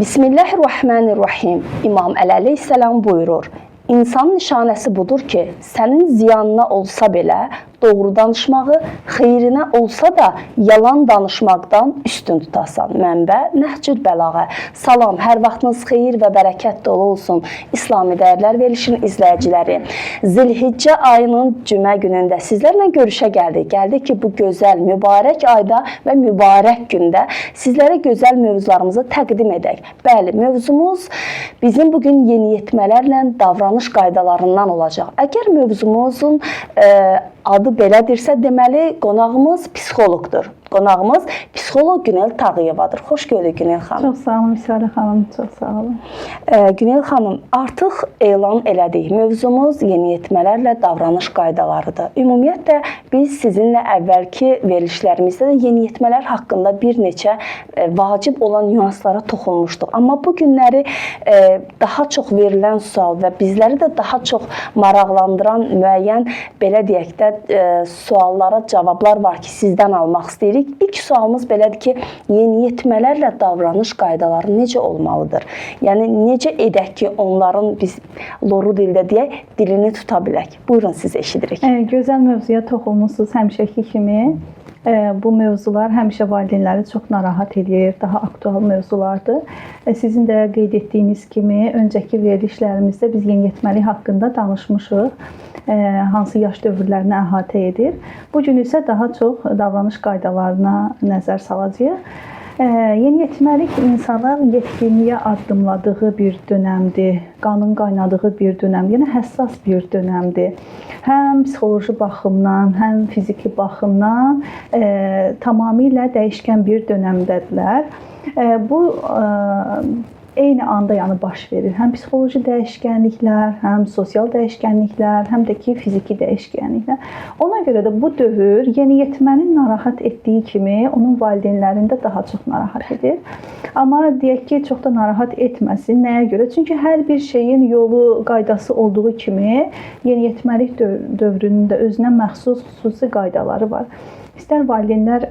Bismillahirrahmanirrahim. İmam Əli əleyhissalam buyurur: İnsanın nişanəsi budur ki, sənin ziyanına olsa belə doğru danışmağı, xeyrinə olsa da yalan danışmaqdan üstün tutasan. Mənbə Nəhcül Bəlağə. Salam, hər vaxtınız xeyir və bərəkət dolu olsun. İslami Dəyərlər verilişinin izləyiciləri. Zilhiccə ayının cümə günündə sizlərlə görüşə gəldik. Gəldik ki, bu gözəl, mübarək ayda və mübarək gündə sizlərə gözəl mövzularımızı təqdim edək. Bəli, mövzumuz bizim bugün yeniyetmələrlə davranış qaydalarından olacaq. Əgər mövzumuzun adı belədirsə, deməli qonağımız psixoloqdur. Qonağımız psixoloq Günel Tağıyevadır. Xoş gördük Günel xanım. Çox sağ olun Vüsalə xanım, çox sağ olun. Günel xanım, artıq elan elədik. Mövzumuz yeniyetmələrlə davranış qaydalarıdır. Ümumiyyətlə biz sizinlə əvvəlki verilişlərimizdə də yeniyetmələr haqqında bir neçə vacib olan nüanslara toxunmuşduq. Amma bu günləri daha çox verilən sual və bizləri də daha çox maraqlandıran müəyyən belə deyək də suallara cavablar var ki, sizdən almaq istəyirik. İlk sualımız belədir ki, yeniyetmələrlə davranış qaydaları necə olmalıdır? Yəni necə edək ki, onların biz loru dildə deyək, dilini tuta bilək? Buyurun, sizi eşidirik. Gözəl mövzuya toxunmusunuz həmişəki kimi. Bu mövzular həmişə valideynləri çox narahat edir, daha aktual mövzulardır. Sizin də qeyd etdiyiniz kimi, öncəki verilişlərimizdə biz yeniyetməlik haqqında danışmışıq. Hansı yaş dövrlərini əhatə edir. Bu gün isə daha çox davranış qaydalarına nəzər salacağıq. Yeniyetməlik insanın yetkinliyə addımladığı bir dönəmdir, qanın qaynadığı bir dönəmdir, yəni həssas bir dönəmdir. Həm psixoloji baxımdan, həm fiziki baxımdan tamamilə dəyişkən bir dönəmdədirlər. Bu eyni anda yəni baş verir. Həm psixoloji dəyişkənliklər, həm sosial dəyişkənliklər, həm də ki fiziki dəyişkənliklər. Ona görə də bu dövr yeniyetmənin narahat etdiyi kimi onun valideynlərini də daha çox narahat edir. Amma deyək ki, çox da narahat etməsin. Nəyə görə? Çünki hər bir şeyin yolu, qaydası olduğu kimi yeniyetməlik dövrünün də özünə məxsus xüsusi qaydaları var. İstər valideynlər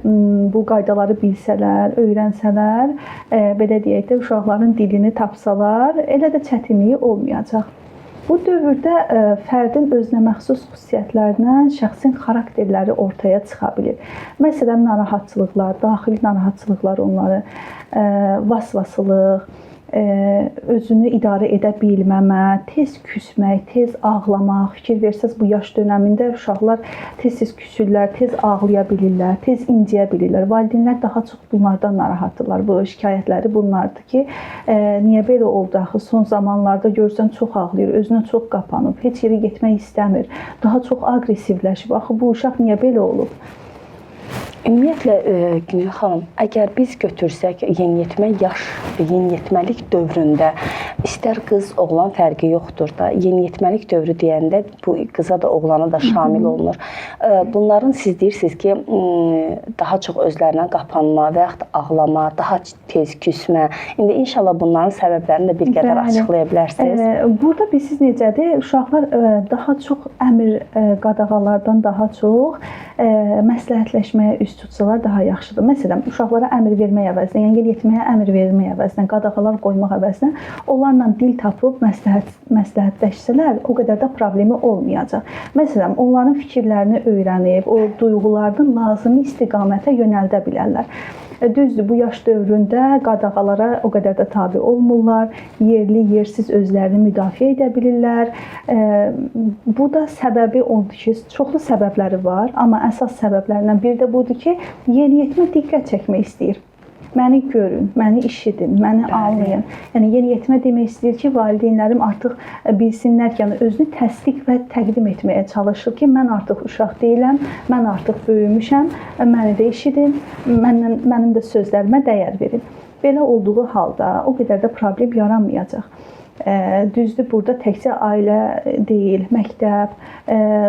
bu qaydaları bilsələr, öyrənsələr, belə deyək də uşaqların dilini tapsalar, elə də çətinliyi olmayacaq. Bu dövrdə fərdin özünə məxsus xüsusiyyətlərindən şəxsin xarakterləri ortaya çıxa bilir. Məsələn, narahatçılıqlar, daxili narahatçılıqlar onları, vasvasılıq, özünü idarə edə bilməmə, tez küsmək, tez ağlamaq. Fikir versəz, bu yaş dönəmində uşaqlar tez-tez küsürlər, tez ağlaya bilirlər, tez inciyə bilirlər. Valideynlər daha çox bunlardan narahatdırlar. Bu şikayətləri bunlardır ki, niyə belə oldu axı? Son zamanlarda görsən çox ağlayır, özünə çox qapanıb, heç yerə getmək istəmir, daha çox aqressivləşib. Axı bu uşaq niyə belə olub? Ümumiyyətlə, Günel xanım, əgər biz götürsək yeniyetmə yaş və yeniyetməlik dövründə istər qız, oğlan fərqi yoxdur da. Yeniyetməlik dövrü deyəndə bu qıza da, oğlana da şamil olunur. Bunların siz deyirsiniz ki, daha çox özlərinə qapanma və yaxud ağlama, daha tez küsmə. İndi inşallah bunların səbəblərini də bir qədər açıqlaya bilərsiniz. Burada bilirsiniz necədir? Uşaqlar daha çox əmr qadağalardan daha çox məsləhətləşməyə üz tutsalar daha yaxşıdır. Məsələn, uşaqlara əmr vermək əvəzinə, yəni yeniyetməyə əmr vermək əvəzinə, qadağalar qoymaq əvəzinə onlarla dil tapıb məsləhətləşsələr, o qədər də problemi olmayacaq. Məsələn, onların fikirlərini öyrənib, o duyğularını lazımi istiqamətə yönəldə bilərlər. Düzdür, bu yaş dövründə qadağalara o qədər də tabe olmurlar, yerli, yersiz özlərini müdafiə edə bilirlər. Bu da səbəbi odur ki, çoxlu səbəbləri var, amma əsas səbəblərindən biri də budur ki, yeniyetmə diqqət çəkmək istəyir. Məni görün, məni eşidin, məni anlayın. Yəni yeniyetmə demək istəyir ki, valideynlərim artıq bilsinlər ki, yəni özünü təsdiq və təqdim etməyə çalışır ki, mən artıq uşaq deyiləm, mən artıq böyümüşəm, məni də eşidin, mənim də sözlərimə dəyər verin. Belə olduğu halda o qədər də problem yaranmayacaq. Düzdür, burada təkcə ailə deyil, məktəb,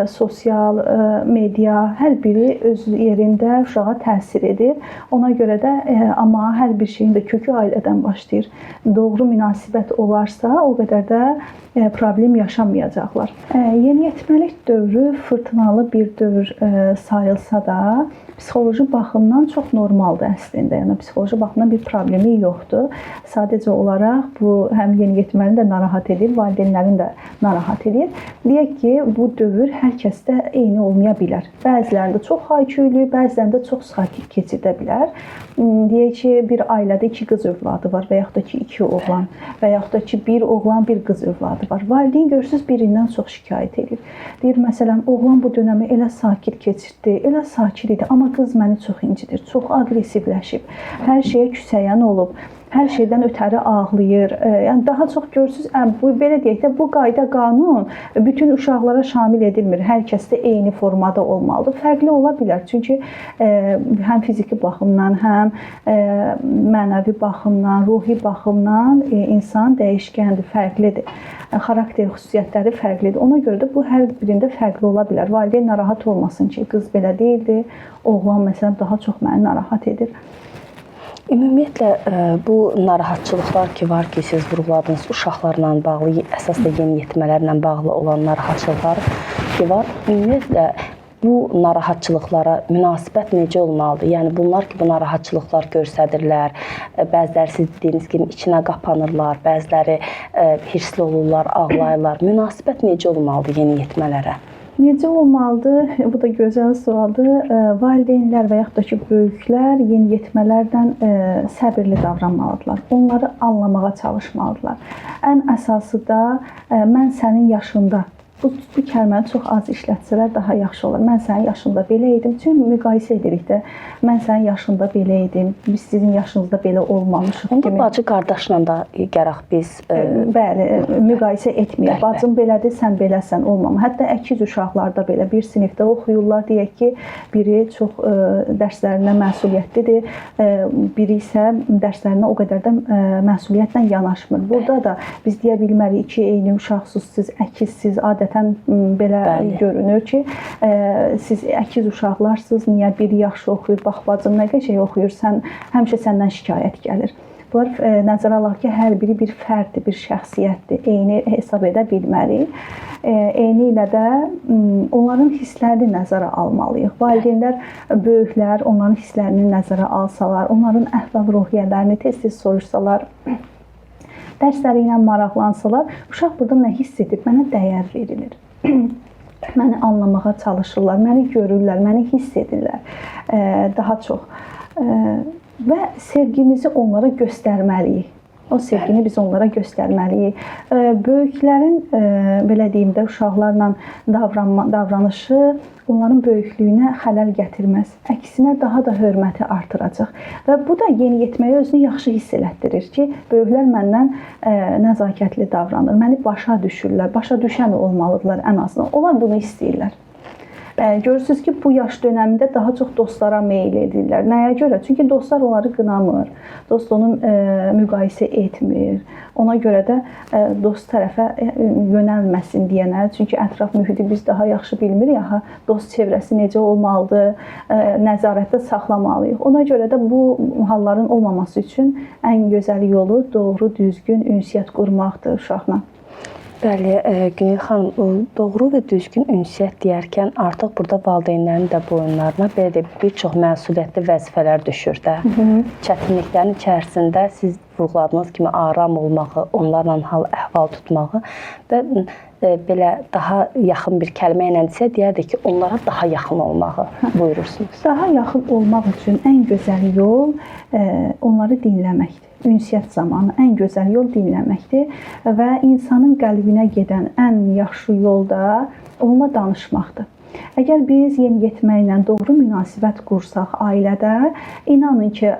sosial media, hər biri öz yerində uşağa təsir edir. Ona görə də amma hər bir şeyin də kökü ailədən başlayır. Doğru münasibət olarsa, o qədər də problem yaşamayacaqlar. Yeniyetməlik dövrü fırtınalı bir dövr sayılsa da, psixoloji baxımdan çox normaldır əslində. Yəni psixoloji baxımdan bir problemi yoxdur. Sadəcə olaraq bu həm yeniyetməni də narahat edir, valideynlərini də narahat edir. Deyək ki, bu dövr hər kəsdə eyni olmaya bilər. Bəzilərində çox hayküylü, bəzilərində çox sakit keçirdə bilər. Deyək ki, bir ailədə 2 qız övladı var və yaxud da ki, 2 oğlan və yaxud da ki, bir oğlan, bir qız övladı var. Valideyn görürsüz birindən çox şikayət edir. Deyir, məsələn, oğlan bu dönəmi elə sakit keçirdi, elə sakit idi, amma qız məni çox incidir, çox aqressivləşib, hər şeyə küsəyən olub, hər şeydən ötəri ağlayır. Yəni daha çox görürsüz, bu belə deyək də, bu qayda qanun bütün uşaqlara şamil edilmir. Hər kəsdə eyni formada olmalıdır. Fərqli ola bilər. Çünki həm fiziki baxımdan, həm mənəvi baxımdan, ruhi baxımdan insan dəyişkəndir, fərqlidir. Xarakter xüsusiyyətləri fərqlidir. Ona görə də bu hər birində fərqli ola bilər. Valideyn narahat olmasın ki, qız belə deyildi, oğlan məsələn daha çox məni narahat edir. Ümumiyyətlə bu narahatçılıqlar ki var ki, siz vurğuladınız, uşaqlarla bağlı, əsas da yeniyetmələrlə bağlı olan narahatçılıqlar ki var. Ümumiyyətlə bu narahatçılıqlara münasibət necə olmalıdır? Yəni bunlar ki, bu narahatçılıqlar göstərirlər, bəziləri siz dediyiniz kimi içinə qapanırlar, bəziləri hirsli olurlar, ağlayırlar. Münasibət necə olmalıdır yeniyetmələrə? Necə olmalıdır? Bu da gözəl sualdır. Valideynlər və yaxud da ki, böyüklər yeniyetmələrdən səbirli davranmalıdırlar. Onları anlamağa çalışmalıdırlar. Ən əsası da mən sənin yaşında. Bu kəlməni çox az işlətsələr daha yaxşı olar. Mən sənin yaşında belə idim. Çünki müqayisə edirik də. Mən sənin yaşında belə idim. Biz sizin yaşınızda belə olmamışıq Onda kimi. Bacı qardaşla da gərək biz bəli, müqayisə etməyək. Bacım belədir, sən beləsən olmama. Hətta əkiz uşaqlarda belə bir sinifdə oxuyurlar. Deyək ki, biri çox dərslərinə məsuliyyətlidir, biri isə dərslərinə o qədər də məsuliyyətlə yanaşmır. Burada da biz deyə bilmərik ki, eyni uşaqsınız, siz əkizsiz, adətən belə görünür ki, siz əkiz uşaqlarsınız, niyə biri yaxşı oxuyur, bax bacım nə qəşəng oxuyur, sən həmişə səndən şikayət gəlir. Bunlar nəzərə alaq ki, hər biri bir fərddir, bir şəxsiyyətdir, eyni hesab edə bilmərik. Eyni ilə də onların hisslərini nəzərə almalıyıq. Valideynlər, böyüklər onların hisslərini nəzərə alsalar, onların əhval-ruhiyyələrini tez-tez soruşsalar, dərsləri ilə maraqlansalar, uşaq burada nə hiss edir? Mənə dəyər verilir. Məni anlamağa çalışırlar, məni görürlər, məni hiss edirlər daha çox. Və sevgimizi onlara göstərməliyik. O sevgini biz onlara göstərməliyik. Böyüklərin, belə deyim də, uşaqlarla davranışı onların böyüklüyünə xələl gətirməz. Əksinə daha da hörməti artıracaq. Və bu da yeniyetməyə özünü yaxşı hiss elətdirir ki, böyüklər məndən nəzakətli davranır, məni başa düşürlər, başa düşən olmalıdırlar ən azından. Onlar bunu istəyirlər. Görürsünüz ki, bu yaş dönəmində daha çox dostlara meyl edirlər. Nəyə görə? Çünki dostlar onları qınamır, dost onu müqayisə etmir. Ona görə də dost tərəfə yönəlməsin deyənə. Çünki ətraf mühiti biz daha yaxşı bilmirik. Aha, dost çevrəsi necə olmalıdır, nəzarətdə saxlamalıyıq. Ona görə də bu halların olmaması üçün ən gözəl yolu doğru, düzgün ünsiyyət qurmaqdır uşaqla. Bəli, Günel xanım, doğru və düzgün ünsiyyət deyərkən artıq burada valideynlərin də boyunlarına belə deyək, bir çox məsuliyyətli vəzifələr düşür də. Çətinliklərin içərisində siz vurğuladığınız kimi aram olmağı, onlarla hal-əhval tutmağı və belə daha yaxın bir kəlmə ilə desə, deyərdik ki, onlara daha yaxın olmağı buyurursunuz. Daha yaxın olmaq üçün ən gözəl yol onları dinləməkdir. Ünsiyyət zamanı ən gözəl yol dinləməkdir və insanın qəlbinə gedən ən yaxşı yol da onunla danışmaqdır. Əgər biz yeniyetmə ilə doğru münasibət qursaq ailədə, inanın ki,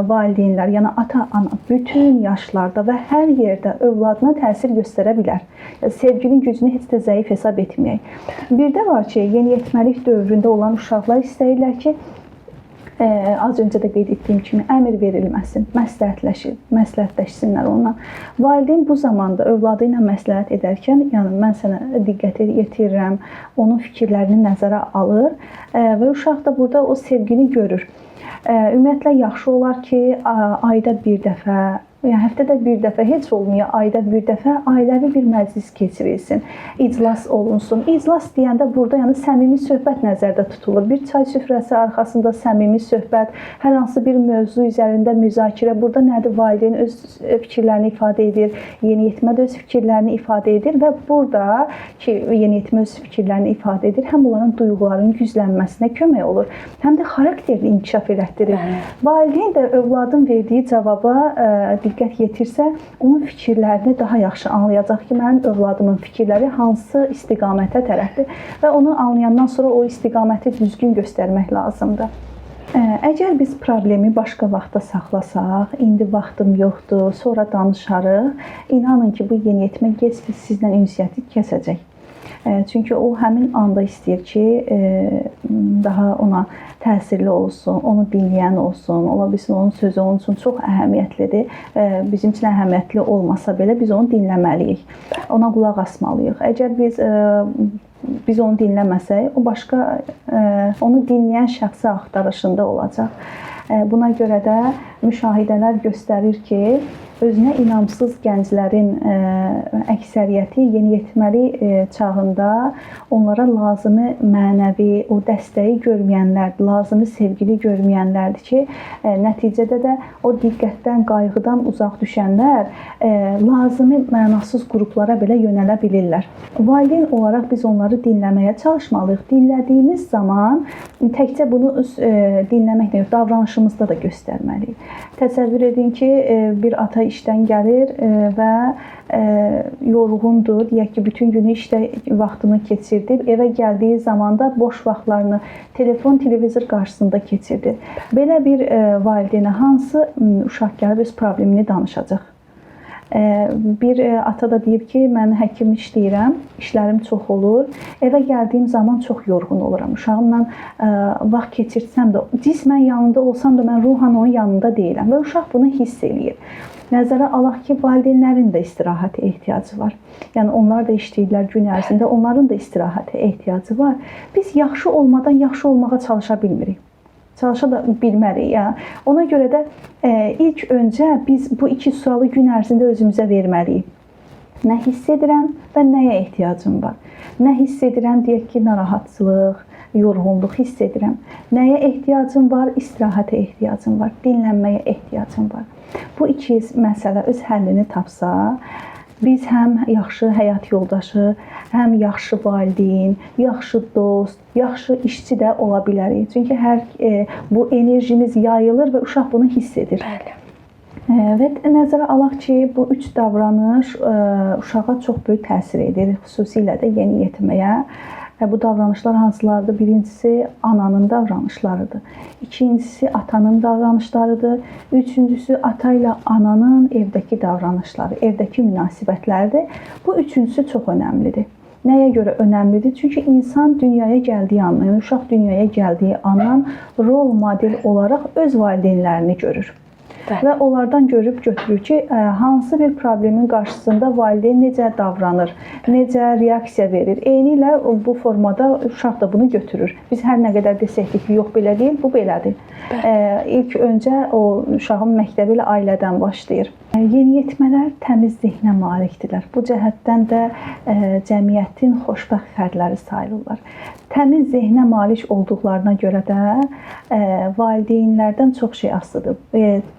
valideynlər, yəni ata, ana bütün yaşlarda və hər yerdə övladına təsir göstərə bilər. Sevginin gücünü heç də zəif hesab etməyək. Bir də var ki, yeniyetməlik dövründə olan uşaqlar istəyirlər ki, az öncə də qeyd etdiyim kimi əmr verilməsin, məsləhətləşsinlər onunla. Valideyn bu zamanda övladı ilə məsləhət edərkən, yəni mən sənə diqqəti yetirirəm, onun fikirlərini nəzərə alır və uşaq da burada o sevgini görür. Ümumiyyətlə yaxşı olar ki, ayda bir dəfə, yəni həftədə bir dəfə heç olmaya ayda bir dəfə ailəvi bir məclis keçirilsin, iclas olunsun. İclas deyəndə burada yəni səmimi söhbət nəzərdə tutulur. Bir çay süfrəsi arxasında səmimi söhbət, hər hansı bir mövzu üzərində müzakirə. Burada nədir? Valideyn öz fikirlərini ifadə edir, yeniyetmə də öz fikirlərini ifadə edir və burada ki, yeniyetmə öz fikirlərini ifadə edir, həm onların duyğularının güclənməsinə kömək olur, həm də xarakterini inkişaf elətdirir. Valideyn də övladın verdiyi cavaba diqqət yetirsə, onun fikirlərini daha yaxşı anlayacaq ki, mənim övladımın fikirləri hansı istiqamətə tərəfdir və onu anlayandan sonra o istiqaməti düzgün göstərmək lazımdır. Əgər biz problemi başqa vaxta saxlasaq, indi vaxtım yoxdur, sonra danışarıq, inanın ki, bu yeniyetmə gec sizlə ünsiyyəti kəsəcək. Çünki o həmin anda istəyir ki, daha ona təsirli olsun, onu dinləyən olsun, ola bilsin onun sözü onun üçün çox əhəmiyyətlidir. Bizim üçün əhəmiyyətli olmasa belə biz onu dinləməliyik, ona qulaq asmalıyıq. Əgər biz onu dinləməsək, o başqa onu dinləyən şəxsi axtarışında olacaq. Buna görə də müşahidələr göstərir ki, özünə inamsız gənclərin əksəriyyəti yeniyetməlik çağında onlara lazımi mənəvi o dəstəyi görməyənlərdir, lazımi sevgini görməyənlərdir ki, nəticədə də o diqqətdən, qayğıdan uzaq düşənlər lazımi mənasız qruplara belə yönələ bilirlər. Valideyn olaraq biz onları dinləməyə çalışmalıyıq. Dinlədiyimiz zaman təkcə bunu dinləməklə yox, davranışımızda da göstərməliyik. Təsəvvür edin ki, bir ata işdən gəlir və yorğundur. Deyək ki, bütün günü işdə vaxtını keçirdi. Evə gəldiyi zaman da boş vaxtlarını telefon, televizor qarşısında keçirdi. Belə bir valideynə hansı uşaq gəlib öz problemini danışacaq? Bir ata da deyib ki, mən həkim işləyirəm, işlərim çox olur. Evə gəldiyim zaman çox yorğun oluram. Uşağımla vaxt keçirsəm də, cismən yanında olsam da mən ruhan onun yanında deyiləm və uşaq bunu hiss eləyir. Nəzərə alaq ki, valideynlərin də istirahətə ehtiyacı var. Yəni onlar da işləyirlər gün ərzində, onların da istirahətə ehtiyacı var. Biz yaxşı olmadan yaxşı olmağa çalışa bilmirik. Çalışa da bilmərik. Yəni. Ona görə də ilk öncə biz bu iki sualı gün ərzində özümüzə verməliyik. Nə hiss edirəm və nəyə ehtiyacım var? Nə hiss edirəm? Deyək ki, narahatçılıq, yorğunluq hiss edirəm. Nəyə ehtiyacım var? İstirahətə ehtiyacım var, dinlənməyə ehtiyacım var. Bu iki məsələ öz həllini tapsa, biz həm yaxşı həyat yoldaşı, həm yaxşı valideyn, yaxşı dost, yaxşı işçi də ola bilərik. Çünki hər bu enerjimiz yayılır və uşaq bunu hiss edir. Bəli. Və nəzərə alaq ki, bu üç davranış uşağa çox böyük təsir edir, xüsusilə də yeniyetməyə. Bu davranışlar hansılardır? Birincisi ananın davranışlarıdır. İkincisi atanın davranışlarıdır. Üçüncüsü ata ilə ananın evdəki davranışları, evdəki münasibətlərdir. Bu üçüncüsü çox önəmlidir. Nəyə görə önəmlidir? Çünki insan dünyaya gəldiyi andan, yəni uşaq dünyaya gəldiyi andan rol model olaraq öz valideynlərini görür. Bəli. Və onlardan görüb götürür ki, hansı bir problemin qarşısında valideyn necə davranır, necə reaksiya verir. Eynilə bu formada uşaq da bunu götürür. Biz hər nə qədər desək ki, yox belə deyil, bu belədir. İlk öncə o uşağın məktəbi ilə ailədən başlayır. Yeniyetmələr təmiz zehnə malikdirlər. Bu cəhətdən də cəmiyyətin xoşbəxt fərdləri sayılırlar. Təmiz zehnə malik olduqlarına görə də valideynlərdən çox şey asılıdır.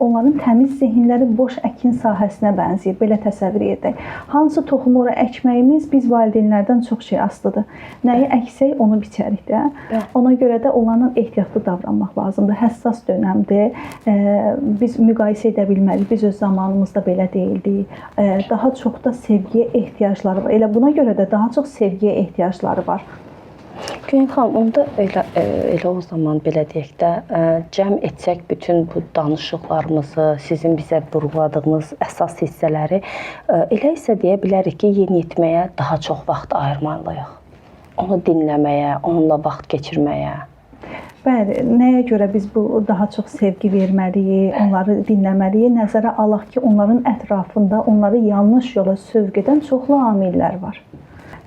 Onların təmiz zehinləri boş əkin sahəsinə bənzəyir. Belə təsəvvür edək. Hansı toxumu ora əkməyimiz biz valideynlərdən çox şey asılıdır. Nəyi əksək onu biçərik də. Ona görə də onlarla ehtiyatlı davranmaq lazımdır. Həssas dönəmdir. Biz müqayisə edə bilmərik. Biz öz zamanımızda belə deyildik. Daha çox da sevgiyə ehtiyacları var. Elə buna görə də daha çox sevgiyə ehtiyacları var. Günel xanım, onda elə o zaman belə deyək də, cəm etsək bütün bu danışıqlarımızı, sizin bizə vurğuladığınız əsas hissələri, elə isə deyə bilərik ki, yeniyetməyə daha çox vaxt ayırmalıyıq. Onu dinləməyə, onunla vaxt keçirməyə. Bəli, nəyə görə biz bu daha çox sevgi verməliyik, onları dinləməliyik? Nəzərə alaq ki, onların ətrafında onları yanlış yola sövq edən çoxlu amillər var.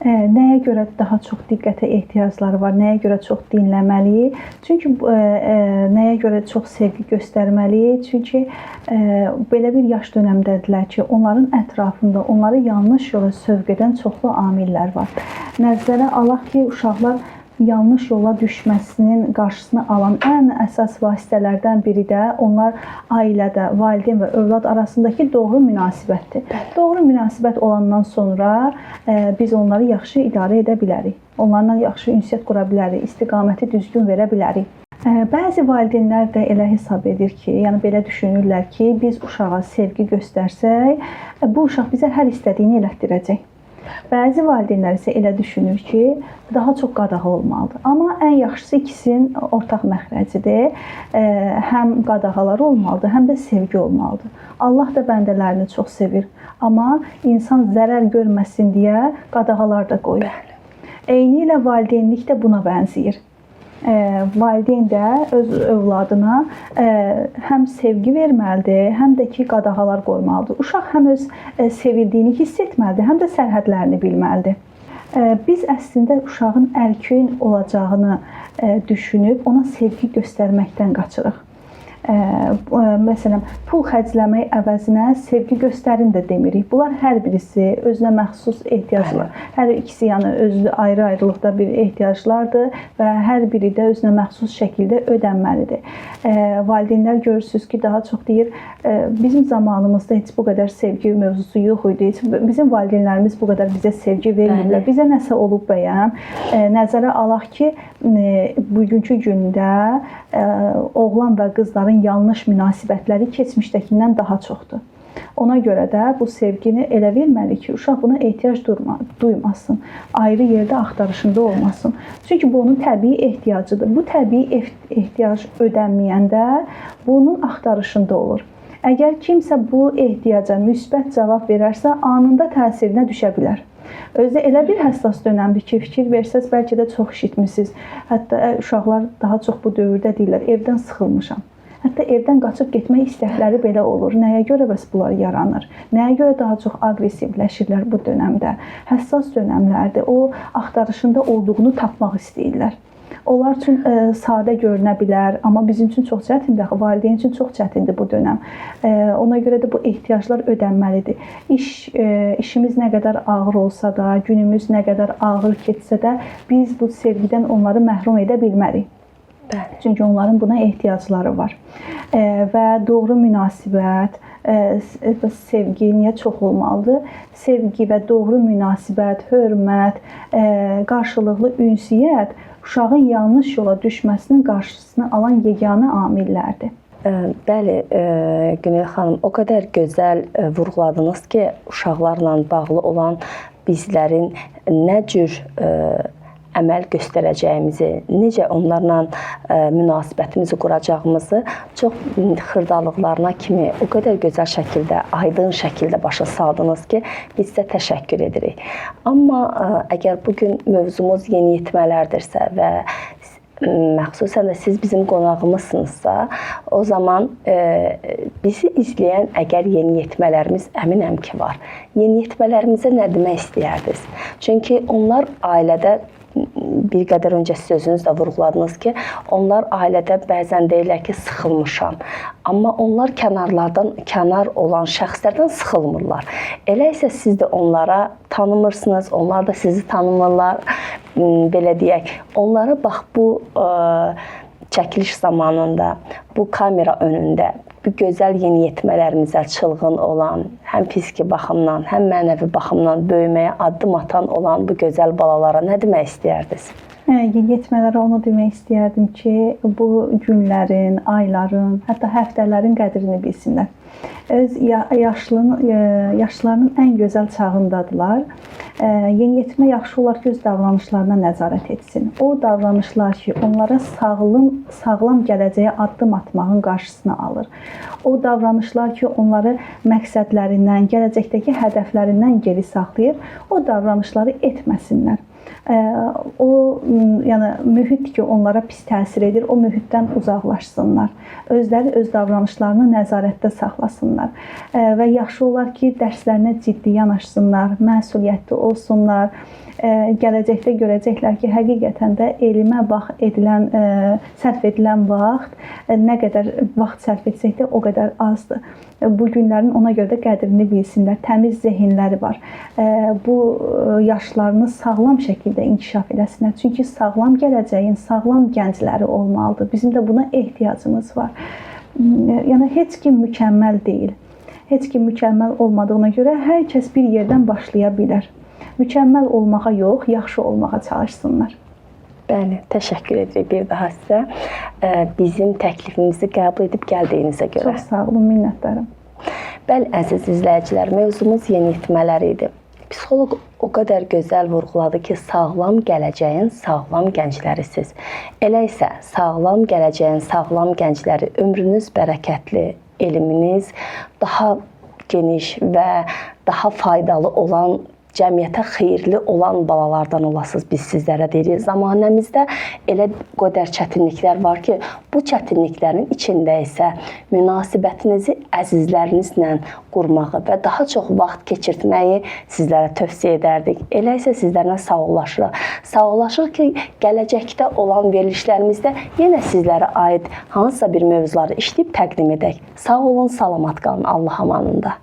Nəyə görə daha çox diqqətə ehtiyacları var, nəyə görə çox dinləməliyik? Çünki nəyə görə çox sevgi göstərməliyik? Çünki belə bir yaş dönəmdədirlər ki, onların ətrafında onları yanlış yola sövq edən çoxlu amillər var. Nəzərə alaq ki, uşaqlar yanlış yola düşməsinin qarşısını alan ən əsas vasitələrdən biri də onlar ailədə valideyn və övlad arasındakı doğru münasibətdir. Doğru münasibət olandan sonra biz onları yaxşı idarə edə bilərik. Onlarla yaxşı ünsiyyət qura bilərik, istiqaməti düzgün verə bilərik. Bəzi valideynlər də elə hesab edir ki, yəni belə düşünürlər ki, biz uşağa sevgi göstərsək, bu uşaq bizə hər istədiyini elətdirəcək. Bəzi valideynlər isə elə düşünür ki, daha çox qadağa olmalıdır. Amma ən yaxşısı ikisinin ortaq məxrəcidir. Həm qadağalar olmalıdır, həm də sevgi olmalıdır. Allah da bəndələrini çox sevir, amma insan zərər görməsin deyə qadağalar da qoyur. Eynilə valideynlik də buna bənzəyir. Valideyn də öz övladına həm sevgi verməlidir, həm də ki qadağalar qoymalıdır. Uşaq həm öz sevildiyini hiss etməlidir, həm də sərhədlərini bilməlidir. Biz əslində uşağın erkən olacağını düşünüb ona sevgi göstərməkdən qaçırıq. Məsələn, pul xərcləmək əvəzinə sevgi göstərin də demirik. Bunlar hər birisi özünə məxsus ehtiyaclar. Hər ikisi yəni özü ayrı-ayrılıqda bir ehtiyaclardır və hər biri də özünə məxsus şəkildə ödənməlidir. Valideynlər görürsüz ki, daha çox deyir, bizim zamanımızda heç bu qədər sevgi mövzusu yox idi. Heç bizim valideynlərimiz bu qədər bizə sevgi vermirlər. Bizə nəsə olub bəyəm? Nəzərə alaq ki, bugünkü gündə oğlan və qızların yanlış münasibətləri keçmişdəkindən daha çoxdur. Ona görə də bu sevgini elə verməli ki, uşaq buna ehtiyac duymasın, ayrı yerdə axtarışında olmasın. Çünki bu onun təbii ehtiyacıdır. Bu təbii ehtiyac ödənməyəndə bunun axtarışında olur. Əgər kimsə bu ehtiyaca müsbət cavab verərsə, anında təsirinə düşə bilər. Özü elə bir həssas dönəmdir ki, fikir versəz bəlkə də çox eşitmisiniz. Hətta uşaqlar daha çox bu dövrdə deyirlər, evdən sıxılmışam. Hətta evdən qaçıb getmək istəkləri belə olur. Nəyə görə bəs bunlar yaranır? Nəyə görə daha çox aqressivləşirlər bu dönəmdə? Həssas dönəmlərdir. O axtarışında olduğunu tapmaq istəyirlər. Onlar üçün sadə görünə bilər, amma bizim üçün çox çətindir. Axı valideyn üçün çox çətindir bu dönəm. Ona görə də bu ehtiyaclar ödənməlidir. İşimiz nə qədər ağır olsa da, günümüz nə qədər ağır keçsə də, biz bu sevgidən onları məhrum edə bilmərik. Bəli. Çünki onların buna ehtiyacları var. Və doğru münasibət, sevgi niyə çox olmalıdır? Sevgi və doğru münasibət, hörmət, qarşılıqlı ünsiyyət uşağın yanlış yola düşməsinin qarşısını alan yeganə amillərdir. Bəli, Günel xanım, o qədər gözəl vurğuladınız ki, uşaqlarla bağlı olan bizlərin nə cür əməl göstərəcəyimizi, necə onlarla münasibətimizi quracağımızı çox xırdalıqlarına kimi o qədər gözəl şəkildə, aydın şəkildə başa saldınız ki, biz sizə təşəkkür edirik. Amma əgər bugün mövzumuz yeniyetmələrdirsə və məxsusən də siz bizim qonağımızsınızsa, o zaman bizi izləyən əgər yeniyetmələrimiz əminəm ki var. Yeniyetmələrimizə nə demək istəyərdiniz? Çünki onlar ailədə bir qədər öncə siz özünüz də vurğuladınız ki, onlar ailədə bəzən deyirlər ki, sıxılmışam. Amma onlar kənar olan şəxslərdən sıxılmırlar. Elə isə siz də onlara tanımırsınız, onlar da sizi tanımırlar. Belə deyək, onlara bax bu çəkiliş zamanında, bu kamera önündə bu gözəl yeniyetmələrimizə çılğın olan, həm fiziki baxımdan, həm mənəvi baxımdan böyüməyə addım atan olan bu gözəl balalara nə demək istəyərdiniz? Yeniyetmələrə onu demək istəyərdim ki, bu günlərin, ayların, hətta həftələrin qədrini bilsinlər. Öz yaşlarının ən gözəl çağındadılar. Yeniyetmə yaxşı olar ki, öz davranışlarına nəzarət etsin. O davranışlar ki, onlara sağlam gələcəyə addım atmağın qarşısını alır. O davranışlar ki, onları məqsədlərindən, gələcəkdəki hədəflərindən geri saxlayır, o davranışları etməsinlər. O, yəni mühit ki, onlara pis təsir edir, o mühitdən uzaqlaşsınlar. Özləri öz davranışlarını nəzarətdə saxlasınlar. Və yaxşı olar ki, dərslərinə ciddi yanaşsınlar, məsuliyyətli olsunlar. Gələcəkdə görəcəklər ki, həqiqətən də elmə bax edilən, sərf edilən vaxt nə qədər vaxt sərf etsək də o qədər azdır. Bu günlərin ona görə də qədrini bilsinlər. Təmiz zehinləri var. Bu yaşlarını sağlam şəkildə inkişaf eləsinlər. Çünki sağlam gələcəyin sağlam gəncləri olmalıdır. Bizim də buna ehtiyacımız var. Yəni heç kim mükəmməl deyil. Heç kim mükəmməl olmadığına görə hər kəs bir yerdən başlaya bilər. Mükəmməl olmağa yox, yaxşı olmağa çalışsınlar. Bəli, təşəkkür edirik bir daha sizə. Bizim təklifimizi qəbul edib gəldiyinizə görə. Çox sağ olun, minnətdaram. Bəli, əziz izləyicilər, mövzumuz yeniyetmələr idi. Psixoloq o qədər gözəl vurğuladı ki, sağlam gələcəyin sağlam gənclərisiz. Elə isə sağlam gələcəyin sağlam gəncləri, ömrünüz bərəkətli, elminiz daha geniş və daha faydalı olan, cəmiyyətə xeyirli olan balalardan olasınız, biz sizlərə deyirik. Zamanəmizdə elə qədər çətinliklər var ki, bu çətinliklərin içində isə münasibətinizi əzizlərinizlə qurmağı və daha çox vaxt keçirtməyi sizlərə tövsiyə edərdik. Elə isə sizlərlə sağollaşırıq. Sağollaşırıq ki, gələcəkdə olan verilişlərimizdə yenə sizlərə aid hansısa bir mövzuları işləyib təqdim edək. Sağ olun, salamat qalın. Allah amanında.